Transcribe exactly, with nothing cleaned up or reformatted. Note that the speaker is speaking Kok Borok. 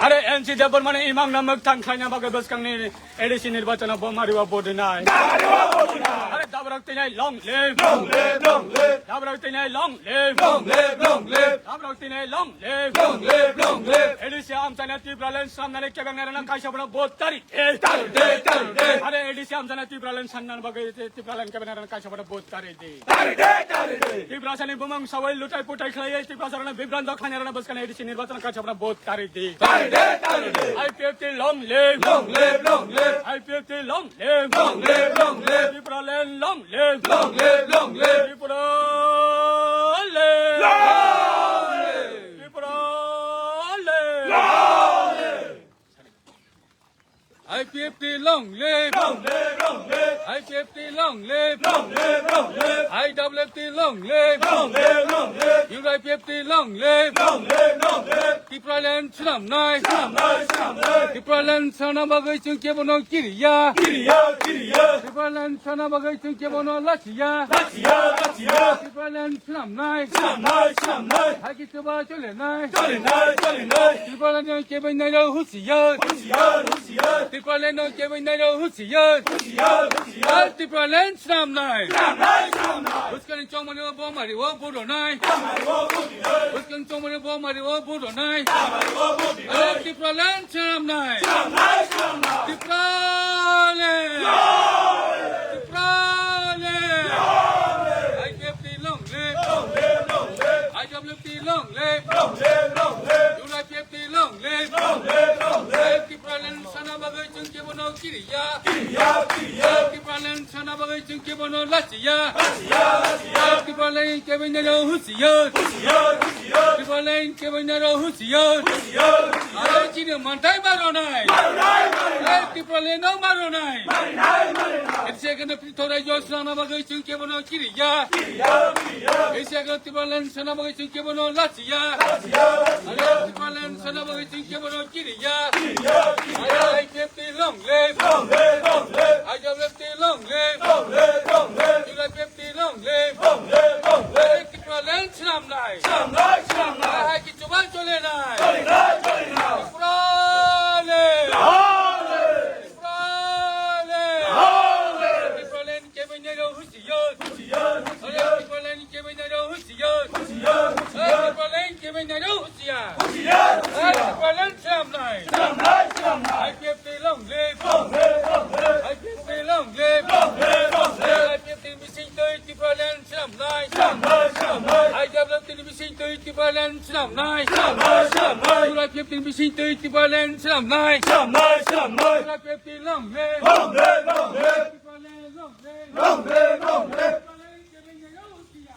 Are N C Debbarmani imang na mwktang khlaina bagwi bwskangni A D C nirbachano bo mariwa vote rinai. Are Dabrok tini long live. Long live, long live. Dabrok tini long live. Long live, long live. Dabrok tini long live. Long live, long live. A D C amchaina Tipraland swnamnani kebeng narana kaisa bono vote tari. Tari de, tari de. Are A D C amchaina Tipraland swnamnani bagwi Tipraland kebeng narana kaisa bono vote tari de. Tari de, tari de. Tiprasani bumung sawai lutai putai khlaiwi Tiprasarano bibranto khlainarano bwskangni A D C nirbachano kaisa bono vote tari de. Tari de, tari de. I P F T long live. Long live, long live. I P F T long live. Long live, long live. Tipraland long live. Long live, long live. Tipraland. Long live. Tipraland. Long live. I P F T long live. Long live, long live. I P F T long live. Long live, long live. I W F T long live. Long live, long live. U I P F T long live. Long live, long live. Tipraland swnamnai. Swnamnai, swnamnai. Tipraland swnamna bagwi chwng kebono kiriya. Kiriya, kiriya. Tipraland swnamna bagwi chwng kebono lachiya. Lachiya, lachiya. Tipraland swnamnai. Swnamnai, swnamnai. Haki chuba cholenai. Cholenai, cholenai. Tipraland no kebenai rok husiya. Husiya, husiya. Tipraland no kebenai rok husiya. Husiya, husiya. Tipraland swnamnai. Swnamnai, swnamnai. Bwskangni chongmani o bomari o buronai. Bomari o buronai. Bwskangni chongmani o bomari o buronai. Bomari o buronai. Tipraland swnamnai. Swnamnai, swnamnai. Tipraland. Tipraland. I P F T long live. Long live, long live. I W F T long live. Long live, long live. U I P F T long live. Long live, long live. Tipraland swnamna bagwi chwng kebono kiriya. Kiriya, kiriya. Tipraland swnamna bagwi chwng kebono lachiya. Lachiya, lachiya. Tipraland kebenai rok husiya. Husiya, husiya. Tipraland kebenai rok husiya. Husiya, husiya. Are chini mantai maronai. Maronai, maronai. Tipraland no maronai. Maronai, maronai. Ese kene Thorai jo swnamna bagwi chwng kebono kiriya. Kiriya, kiriya. Ese kene Tipraland swnamna bagwi chwng kebono lachiya. Lachiya, lachiya. Tipraland swnamna bagwi chwng kebono kiriya. Kiriya, kiriya. I P F T long live. Long live, long live. I W F T long live. Long live, long live. U I P F T long live. Long live, long live. Tipraland swnamnai. Swnamnai, swnamnai. Haki chuba cholenai. Cholenai, cholenai. Tipraland. Tipraland. Tipraland. Tipraland kebenai rok husiya. Husiya, husiya. Tipraland kebenai rok husiya. Husiya, husiya. Tipraland kebenai rok husiya. Husiya, husiya. Tipraland swnamnai. Swnamnai, swnamnai. I P F T long live. Long live, long live. I P F T long live. Long live, long live. I P F T ni bising twi Tipraland swnamnai. Swnamnai, swnamnai. I W F T ni bising twi Tipraland swnamnai. Swnamnai, swnamnai. U I P F T ni bising twi Tipraland swnamnai. Swnamnai, swnamnai. U I P F T long live. Long live, long live. Tipraland long live. Long live, long live. Tipraland kebenai rok husiya.